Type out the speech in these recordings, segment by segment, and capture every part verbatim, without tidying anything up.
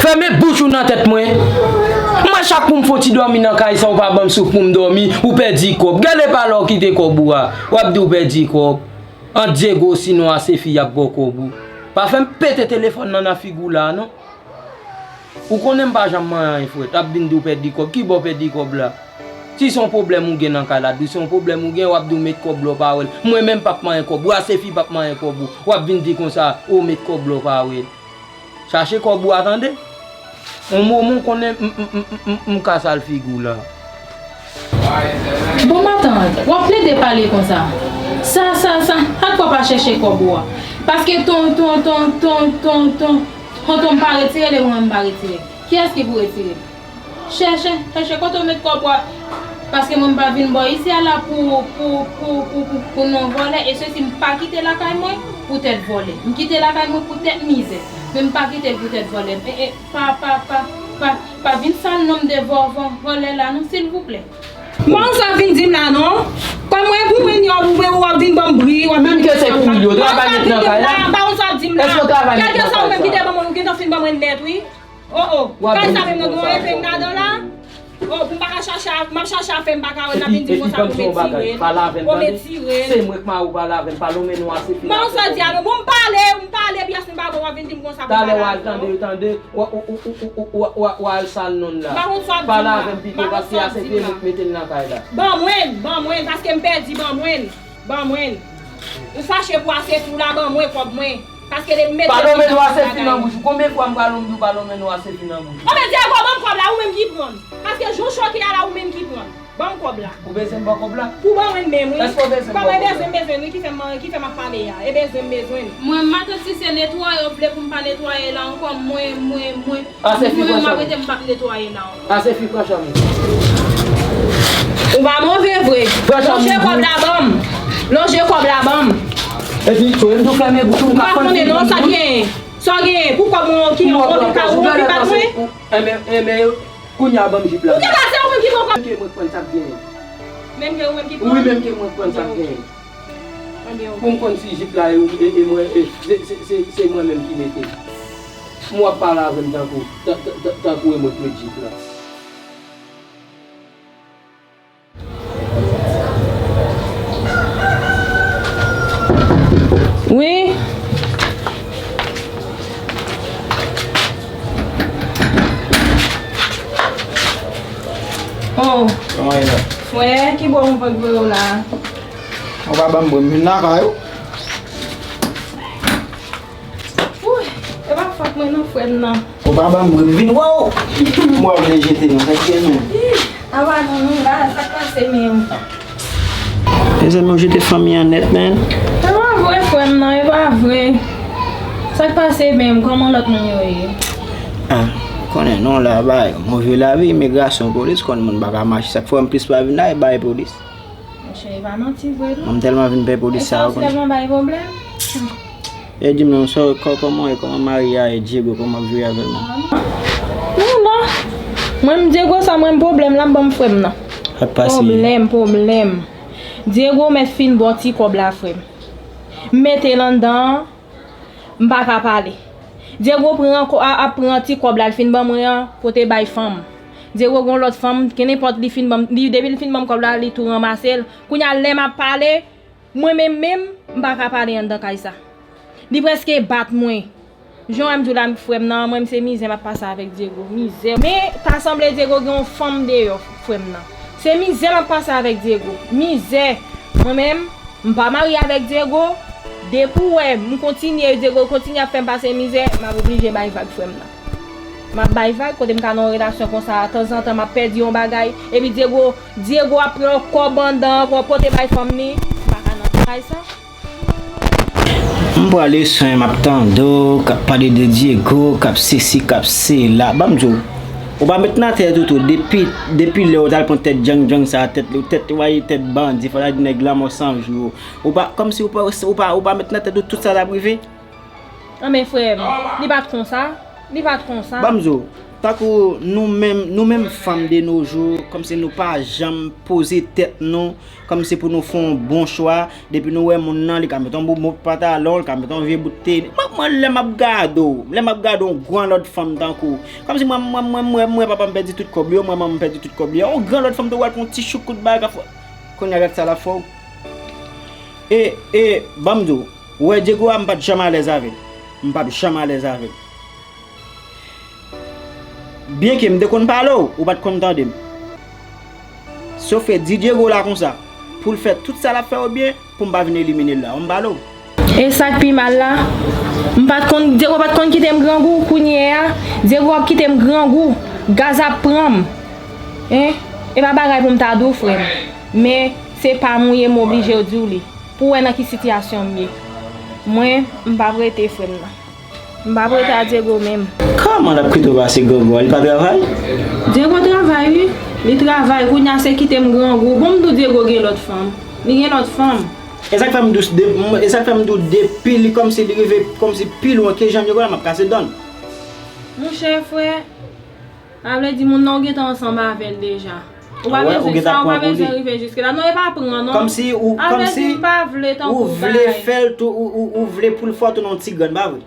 Fèmen bouch ou nan tèt mwen. Mwen chak kou m fon ti dòmi nan kay sa ou pa ban m souf pou m dòmi, ou pèdi kòb. Gade pa lè w kite kòb ou a. W ap di w pèdi kòb. Ant Diego sinon a se fi y ap ba w kòb ou. Pa fè m pete telefòn nan nan figi w la non. Ou konnen m pa janm manyen anyen frèt. Ap vin di w pèdi kòb. Ki bò pèdi kòb la? Si se yon pwoblèm ou gen nan kay la, di w se yon pwoblèm ou gen, w ap di w met kòb la w pa wè l. Mwen menm p ap manyen kòb ou, a se fi p ap manyen kòb ou. W ap vin di konsa, ou met kòb la w pa wè l. Chache kòb ou a tande. On moman w konnen m, m, m, m, m, m kase al figi w la. Bon matant, w ap plede pale konsa. Sa, sa, sa, ak w pa chèche kòb ou a. Paske ton, ton, ton, ton, ton, ton, tonton m pa retire l e mwen menm m pa retire l. Kiyès ki pou retire l? Chèche, chèche kote w met kòb ou a. Paske mwen m pa vin bò isi a la pou, pou, pou, pou, pou, pou non vòlè. E sesi m pa kite lakay mwen pou tèt vòlè. M kite lakay mwen pou tèt mizè. Men m pa kite l pou tèt vòlè. E, e, pa, pa, pa, pa, pa vin sal non m de vò, vò, vòlè la non, silvouplè. Bon, sa w vin di m la non. Kòm mwen pou mwen ni w, ou, ou ap vin ban m bri, w ap vin. Menm ke se kouri yo, travay nèt nan kay la. Ba w sa w di m la. Èske w travay nèt nan kay sa? Kèlkeswa ou menm ki te ban mwen, ou gentan fin ban mwen nèt, wi. O, o. Kay sa menm nan gen yon epeng ladan la. O, pou m pa ka chache a, m ap chache a fè m pa ka wè l, n ap vin di m konsa pou m retire l. Pou m retire l. Se mwen k mari w, pale avè m, pale w men non a se fi. Bon, sa w di a non. Bon, m pale, m pale, pyès m pa bon, w ap vin di m konsa pou m pale avè w. Talè w al tande, tande. Wa, wa, wa, wa, wa, wa al sal nonn la. M pa konn sa w ap di m la. Pale avè m pito, paske a se fi mwen k mete l nan kay la. Ban mwen l, ban mwen l, paske m pèdi, ban mwen l, ban mwen l. Ou fache pou a se fi w la, ban mwen kòb mwen. Paske depi m mete l nan bouch ou, konbyen fwa m pral di w pale w men non a se fi nan bouch ou? Anben, Diego, ban m kòb la, ou menm ki pran l. Paske jan w choke a la, ou menm ki pran l. Ban m kòb la. Ou bezwen m ba w kòb la? Pou ban mwen menm, wi. Èske w bezwen m ba w kòb la? Kòb mwen bezwen, bezwen, wi, ki fè m, ki fè m ap pale a. E bezwen m bezwen l. Mwen, matant, si se netwaye w vle pou m pa netwaye la ankò, mwen, mwen, mwen, mwen, mwen, m ap rete, m p ap netwaye la ankò. Ase fi pran chanm. Ou pa move vre. Lonje kòb la ban m. Lonje kòb la ban m. Epi, tou, m tou fèmen bouch ou, m pa konn non, sa genyen. Sa genyen? Pou kòb mwen ki yon anvi ka ou anvi bat mwen? Enben, enben, Kounye a ban m jip la. Ou te pase ou menm ki pran kòb. Menm ke mwen k pran sa k genyen. Menm ke ou menm ki pran? Wi, menm ke mwen k pran sa k genyen. Anben, ok. Pou m konn si jip la e, e, e mwen, e, se, se, se, se mwen menm ki mete l. M w ap pale avè m tankou, ta, ta, ta, tankou e mwen k met jip la. Wi. Oh. Kòman ye la? Frè, ki bò mwen pot voye w la? Ou pa ban m bri, m vin lakay ou. Wouy, e pa fòt mwen non, frè m nan. Ou pa ban m bri, m vin wè w. M wè w vle jete non, sa k gen menm? Apa non, nou la, sa k pase menm? Mezanmi, ou jete fanmi an nèt, man. E pa vre, frè m nan, e pa vre. Sa k pase menm? Kòman lòt moun yo ye? Ah, konnen non, la, bay, move lavi, imigrasyon, polis, konn moun pa ka mache. Sa k fè m plis pa vin la, e bay polis. Monchè, e pa manti vre non. Mwen, m tèlman vin pè polis sa, ou konnen. E sa w tèlman bay pwoblèm? E di m non, sa, kò-, kòman w ye, kòman mari a ye, Diego, kòman w ap viv avè l non? Non, non. Mwen, m Diego sa, mwen, m pwoblèm la, m ban m frè m nan. Sa k pase? Pwoblèm, pwoblèm. Diego mèt fin ba w ti kòb la, frè m. M mete l anndan an, m pa ka pale. Diego pran kò-, a, ap pran ti kòb la, l fin ban mwen an, pote bay fanm. Diego gon lòt fanm, kenenpòt li fin ban m, li, depi l fin ban m kòb la, li tou ranmase l. Kounye a, lè m ap pale, mwen menm menm, m pa ka pale anndan kay sa. Li prèske bat mwen. Jan w wè m di w la, frè m nan, mwen, se mizè m ap pase avèk Diego. Mizè. Men, ta sanble Diego gen yon fanm deyò, frè m nan. Se mizè m ap pase avèk Diego. Mizè. Mwen menm, m pa marye avèk Diego. Depi w wè m kontinye, Diego kontinye ap fè m pase mizè, m ap oblije bay vag, frè m nan. M ap bay vag, kote m ka nan yon relasyon konsa, tanzantan m ap pèdi yon bagay, epi Diego, Diego ap pran kòb anndan an, pou pote bay fanm li, m pa ka nan bagay sa. M pran leson, m ap tande w k ap pale de Diego, k ap sesi, k ap sela. Ban m di w, ou pa met nan tèt ou tou, depi, depi lè w t al pran tèt djang djang sa, tèt, tèt, w wè tèt bandi, fò ta di nèg lanmò san jou. Ou pa, kòmsi ou pa, ou pa, ou pa met nan tèt ou tout sa t ap rive? Anben, frè m, li pa t konsa. Li pa t konsa. Ban m di w, Tankou nou menm, nou menm fanm de nos jours, kòmsi nou pa janm poze tèt nou, kòmsi pou nou fè yon bon chwa, depi nou wè moun nan, li ka met yon bon, bon pantalon, li ka met yon vye bout tennis. Mwen, mwen, lè m ap gade w, lè m ap gade yon gran lòt fanm tankou w, kòmsi mwen, mwen, mwen, mwen, mwen, papa m pèdi tout kòb li yo, mwen, manman m pèdi tout kòb li yo. Yon gran lòt fanm tou wè l pou yon ti choukout bagay ka fè. Kounye a gad sa l ap fè w. E, e, ban m di w, ou wè Diego a, m pa t janm alèz avè l. M p ap janm alèz avè l. Byenke m te konn pale w, ou pa t konn tande m. Sofe di Diego la konsa, pou l fè tout sa l ap fè yo byen, pou m pa vin elimine l la. Ou m pale w. E sa k pi mal la, m pa t konn, Diego pa t konn kite m grangou, kounye a, Diego ap kite m grangou, gaz ap pran m. Hein? E pa bagay pou m ta di w, frè m. Men, se pa m ou ye, m oblije w di w li. Pou w wè nan ki sitiyasyon m ye. Mwen, m p ap rete, frè m nan. M p ap rete a Diego menm. Kòman l ap kite w pase grangou a? Li pa travay? Diego travay, wi. Li travay. Kounye a se kite m grangou. Bon, m di w Diego gen lòt fanm. Li gen lòt fanm. E sa k fè m di w, de- m- e sa k fè m di w depi li kòmsi li rive kòmsi pi lwen ke jan m ye la, m ap kase dan l. Monchè, frè, sa vle di moun nan ou gentan ansanm avè l deja. Ou pa Wè, ou bezwen gentan sa, ou pa pran pou bezwen li. Rive jiske la. Non, e pa pran, non. Kòmsi ou, Sa vle kòmsi di m pa vle tankou ou vle bagay. Fè l tou, ou, ou, ou vle pou l fè w tounen yon ti grann, pa vre?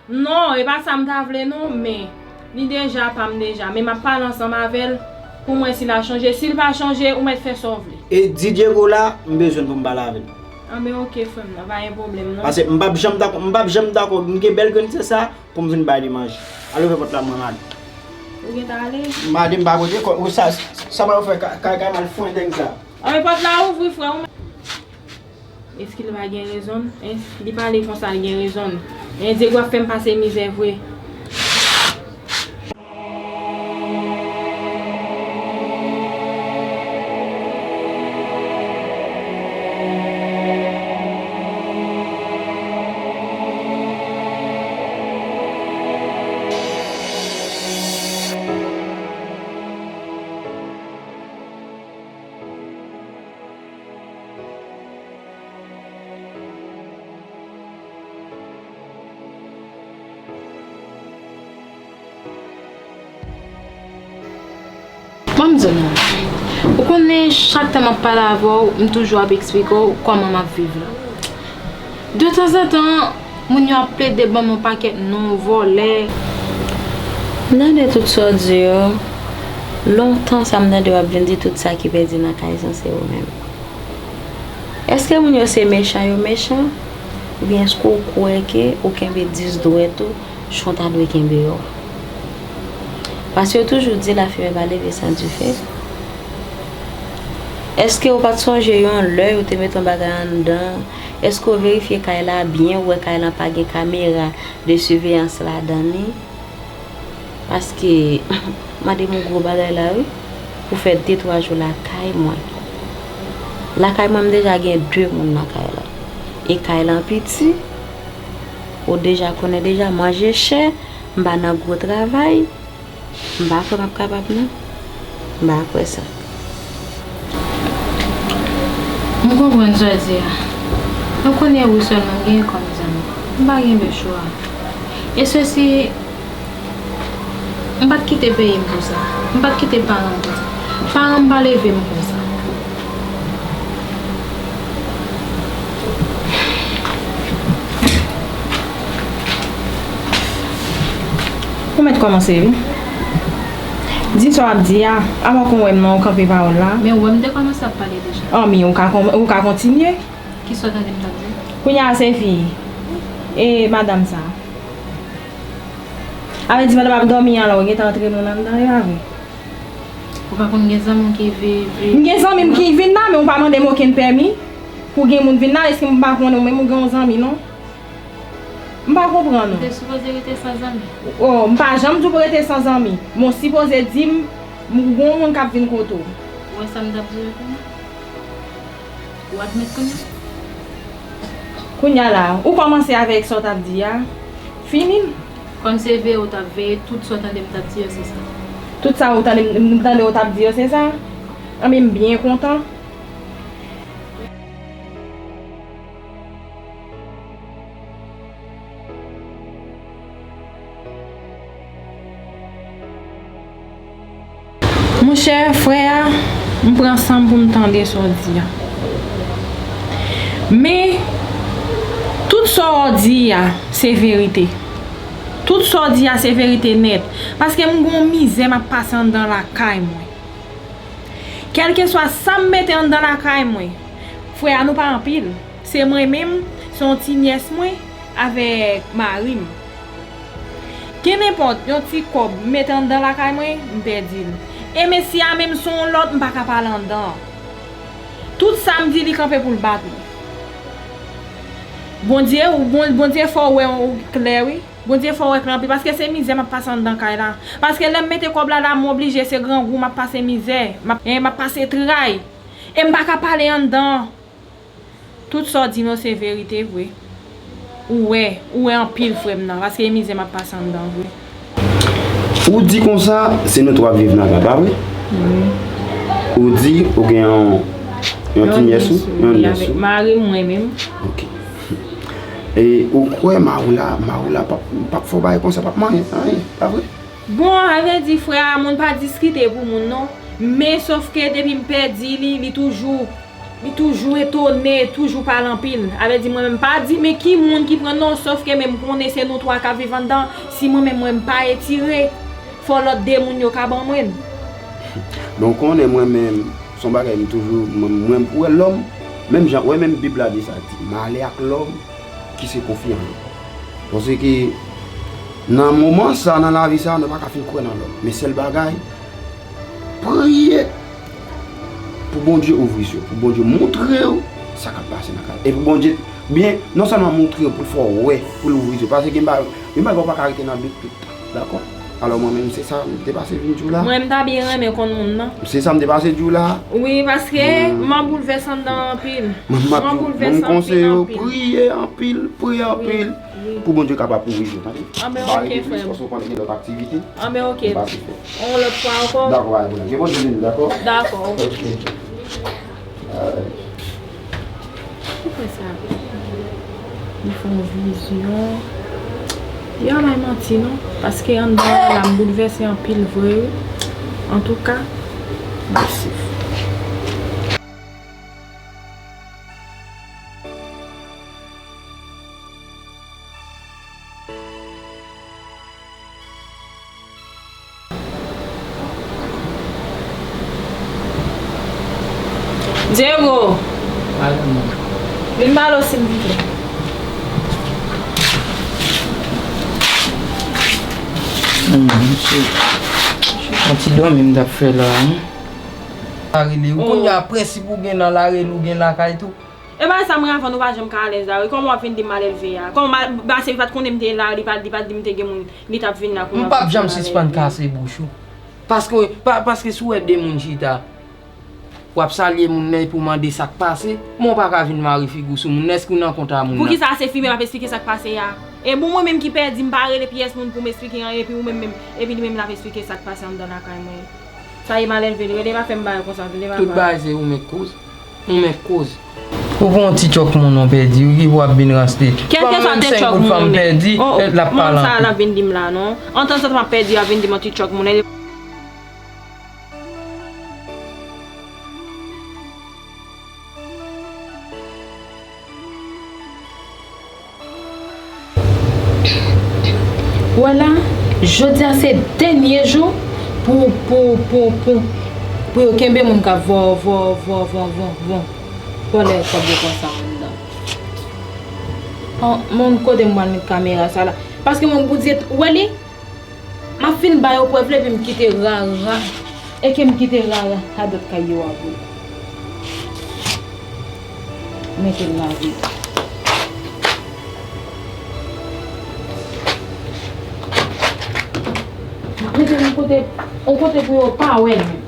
Non, e pa sa m ta vle non, men li deja pa m deja. Men m ap pale ansanm avè l pou m wè si l a chanje. Si l pa chanje, ou mèt fè sa w vle. E di Diego la, m bezwen l pou m pale avè l. Anben, oke, frè m nan, pa gen pwoblèm non. Paske m p ap janm dakò, m p ap janm dakò, m gen bèl grenn tè sa pou m vin bay li manje. Al ouvè pòt la, mwen, mad. Ou gentan ale? Mad, m pa pote kò, ou sa, sa pa yo fè ka, ka, ka mal fwen deng sa. Anben, pòt la ouvri, frè, ou Èske l pa gen rezon l? Èske li pale konsa, l gen rezon l? Endye gwa fè m pase mizè vre. Ban m di w non. Ou konnen chak tan m ap pale avè w, m toujou ap eksplike w kòman m ap viv la. De tanzantan, moun yo ap plede ban m yon pakèt non, vòlè. M tande tout sa w di yo. Lontan sa m tande w ap vin di tout sa ki pèdi nan kay san se ou menm. Èske moun yo se mechan yo mechan? Oubyen èske w kwè ke ou kenbe dis dwèt ou jan w ta dwe kenbe yo a? Paske yo toujou di la fimè pa leve san dife. Èske ou pa t sonje yon lè yo te mete yon bagay anndan? Èske w verifye kay la byen, ou wè kay lan pa gen kamera de siveyans ladan li? Paske, mande m yon gwo bagay la wi, pou fè de twa jou lakay mwen. Lakay mwen, m deja gen de moun nan kay la. E kay lan piti, ou deja konnen deja, manje chè, m pa nan gwo travay, m pa kwè m ap kapab non. M pa kwè sa. M konprann sa w di a. Mwen konnen ou sèlman m genyen kòm zanmi. M pa gen lòt chwa. E sesi, m pa t kite peyi m pou sa. M pa t kite paran m pou sa. Paran m pa leve m pou sa. Ou mèt kòmanse, wi. Di sa w ap di a, avan ke w wè m nan, w kanpe pawòl la. Men ou wè m te kòmanse ap pale deja. Anben, ou ka kon-, ou ka kontinye. Kisa w tande m t ap di? Kounye a se fi. E madanm sa. A vle di madanm ap dòmi an la, ou gentan antre moun anndan, e pa vre? Ou pa konn gen zanmi w ki vi-, vi-, M gen zanmi m ki vin la, men ou pa mande m okenn pèmi pou gen moun vin la, èske m pa konnen ou menm ou gen yon zanmi, non? M pa konprann ou. Ou te sipoze rete san zanmi. Oh, m pa janm di w pou rete san zanmi. Men w sipoze di m, m gen yon moun k ap vin kote w. Ou wè sa m t ap di w kounye a? Ou admèt kounye a? Kounye a la, ou kòmanse avèk sa w t ap di a. Fini l. Kòm se veye ou t ap veye, tout sa w tande m t ap di yo, se sa. Tout sa ou tande m, m tande w t ap di yo, se sa? Anben, m byen kontan. Monchè, frè a, m pran san m pou m tande sa w di a. Men, tout sa w di a, se verite. Tout sa w di a, se verite nèt. Paske m gon mizè m ap pase anndan lakay mwen. Kèlkeswa sa m mete anndan lakay mwen, frè a, nou pa anpil. Se mwen menm, se yon ti nyès mwen avèk mari m. Kenenpòt yon ti kòb m mete anndan lakay mwen, m pèdi l. E mesye a menm se yon lòt, m pa ka pale anndan. Tout sa m di, li kanpe pou l bat mwen. Bondye, Bon-, Bondye fè w wè w klè, wi. Bondye fè w wè klè anpil, paske se mizè m ap pase anndan kay la. Paske lè m mete kòb la la, m oblije, se grangou, m ap pase mizè, m ap, eh, m ap pase tray. E m pa ka pale anndan. Tout sa w di m yo se verite vre. Ou wè, ou wè anpil frè m nan, paske e mizè m ap pase anndan vre. Ou di konsa, se nou t w ap viv nan la, pa vre? Wi. Ou di ou gen yon, yon ti nyès ou, yon nyès ou. Mari mwen menm. Ok. E ou kwè mari w la, mari w la p ap, p ap fè w bagay konsa, p ap manyen, anyen, pa vre? Bon, a vrè di, frè a, moun pa diskite pou moun non. Men sòf ke depi m pèdi li, li toujou, li toujou etone, toujou pale anpil. A vrè di, mwen menm pa di, men ki moun ki pran non, sòf ke men m konnen se nou twa k ap viv anndan. Si mwen menm, mwen m pa etire, fò lòt de moun yo ka ban mwen l. Donk, konnen mwen menm, se yon bagay m toujou, mwen, mwen m kwè lòm, menm jan, wè menm Bib la di sa, di, malè ak lòm ki se konfi an li. Paske nan moman sa, nan lavi sa, nou pa ka fin kwè nan lòm. Men sèl bagay, priye pou Bondye ouvri zye w, pou Bondye montre w sa k ap pase nan kay. E pou Bondye, byen, non sèlman montre w, pou l fè w wè, pou l ouvri zye w. Paske gen bagay, gen bagay ou pa ka rete nan dout tout tan. Dakò? Alò, mwen menm, se sa m te pase vin di w la. Mwen, m ta byen renmen konn moun nan. Se sa m te pase di w la. Wi, paske m an boulvès anndan anpil. Mwen, m ap di w, mwen, m konseye w, priye anpil, priye anpil. Wi. Pou Bondye kapab ouvri zye w, tande? Anben, oke, frè m. Paske ou konnen gen lòt aktivite. Anben, oke. Yon lòt fwa ankò. Dakò, pa gen pwoblèm. Ke Bondye beni w, dakò? Dakò, oke. Oke. Alright. Ou kwè sa? Li fè yon vizyon. Li pa bay manti non. Paske anndan la, m boulvèse anpil vre, wi. Antouka, mèsi. Diego! Vin pale w, silvouplè. Hmm, se yon ti dòmi m t ap fè la, wi. Lareli, wi. Oh. Kounye a, prensip ou gen nan lareli, ou gen lakay tou. E bagay sa mwen avè w nou pa janm ka alèz la, wi. Kòman w ap vin di m malelve a? Kòman ma-, Marcel pa t konnen m te la, li pa, li pa t di m te gen moun, li t ap vin la pou m ap vin malelve. M p ap janm sispann kase bouch ou. Paske, pa, paske si w wè de moun chita, w ap salye moun nan epi w mande sa k pase, men w pa ka vin mare figi w sou moun nan. Èske w nan kont a moun nan? Poukisa se fi menm ap esplike sa k pase a? E bon, mwen menm ki pèdi, m pa rele pyès moun pou m esplike anyen, epi ou menm menm, epi li menm l ap esplike sa k pase anndan lakay mwen. Sa ye malelve, li rele pa fè m bagay konsa, li pa. Tout bagay se ou menm k koz. Ou menm k koz. Ou pran yon ti tchòk moun ou pèdi, wi, ki pou ap vin ranse. Kèlkeswa de tchòk moun, pèdi, oh, oh, l ap pale anpil. Moun sa l ap vin di m la, non. Antanzantan m ap pèdi, l ap vin di m yon ti tchòk moun. Wè la, jodi a se dènye jou pou, pou, pou, pou, pou yo kenbe moun k ap vò, vò, vò, vò, vò, vò. Vòlè kòb yo konsa anndan. An, moun kote m pral met kamera sa la? Paske mwen, Bondye, wè li? M ap fin ba yo prèv la epi m kite rara. E ke m kite rara a dòt kay yo a vre. Mete l lave. M ap mete l yon kote, yon kote pou yo pa wè l menm.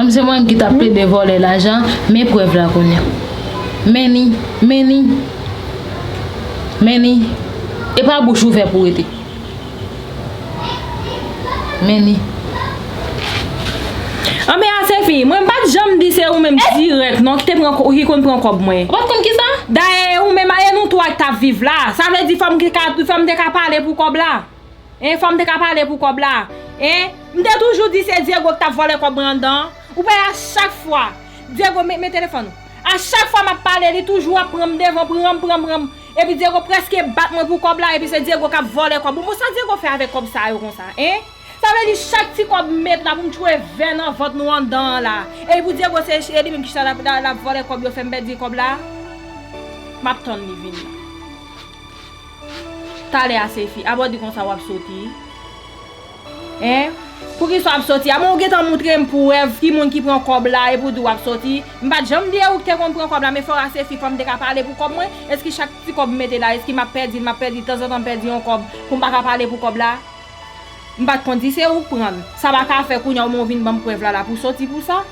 Se mwen menm ki t ap plede vòlè lajan, men prèv la kounye a. Men ni, men ni, men ni. E pa bouch ouvè pou rete. Men ni. Anben Asefi, mwen m pa t janm di se ou menm dirèk non ki te pran, ki konn pran kòb mwen. Ou pa t konn kisa? Dayè e ou menm e nou twa ki t ap viv la. Sa vle di fò m te ka, fò m te ka pale pou kòb la. Hein, fò m te ka pale pou kòb la. Hein? M te toujou di se Diego ki t ap vòlè kòb mwen anndan. Ou wè a chak fwa Diego, men, men telefòn ou. A chak fwa m ap pale, li toujou ap pran m devan, pran m, pran m, pran m. Epi Diego prèske bat mwen pou kòb la, epi se Diego k ap vòlè kòb mwen. Bon, sa Diego fè avèk kòb sa yo konsa, hein? Sa vle di chak ti kòb m met la pou m tchwe vè nan vant nou anndan an la. Epi pou Diego se, se li menm ki chita l ap, l ap vòlè kòb yo fè m pèdi kòb la. M ap tann li vini. Talè Asefi, a pa w di konsa w ap soti? Hein? Poukisa w ap soti a? Bon, ou gentan moutre m prèv ki moun ki pran kòb la epi w di w ap soti. M pa t janm di e ou ki te konn pran kòb la, men fò Asefi, fò m te ka pale pou kòb mwen. Èske chak ti kòb m mete la, èske m ap pèdi l, m ap pèdi, tanzantan m pèdi yon kòb pou m pa ka pale pou kòb la? M pa t konn di se ou k pran l. Sa pa ka fè kounye a ou vin ban m prèv la la pou soti pou sa?